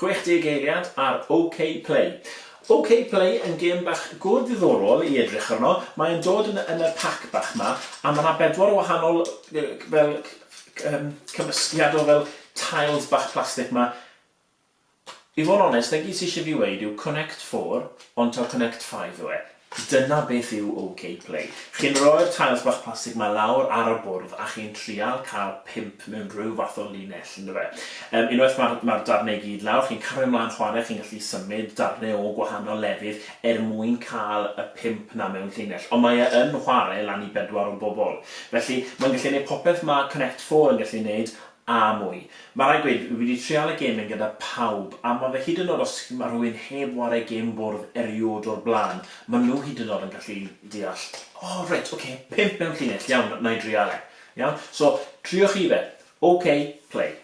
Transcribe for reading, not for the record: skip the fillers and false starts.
60 eiliad ar OK Play. OK Play yn gêm bach go ddiddorol i edrych arno. Mae'n dod yn, yn y pac bach ma, a mae yna bedwar o wahanol fel cymysgiad o fel tiles bach plastig ma. I fod yn onest, 'na gyd sy isie fi weud yw Connect Four, ond taw Connect Five yw e. Dyna beth yw OK Play. Chi'n roi'r tiles bach plastig 'ma lawr ar y bwrdd a chi'n trial cael pump mewn rhyw fath o linell, yndyfe. Yym, unwaith ma'r ma'r darnau i gyd lawr, chi'n cario mlaen chwarae, chi'n gallu symud darnau o gwahanol lefydd er mwyn cael y pump 'na mewn llinell. Ond mae e yn chwarae lan i bedwar o bobl. Felly, mae'n gallu neud popeth ma' Connect Four yn gallu neud, a mwy. Mae rhaid gweud, wi wedi trial y gêm hyn gyda pawb, a ma' fe hyd yn oed os ma' rhywun heb ware gêm bwrdd eriôd o'r blaen, ma' nhw hyd yn oed yn gallu deall, o reit, ocê, pump mewn llinell, iawn, wna i drial e. Iawn? So, triwch chi fe. OK, play.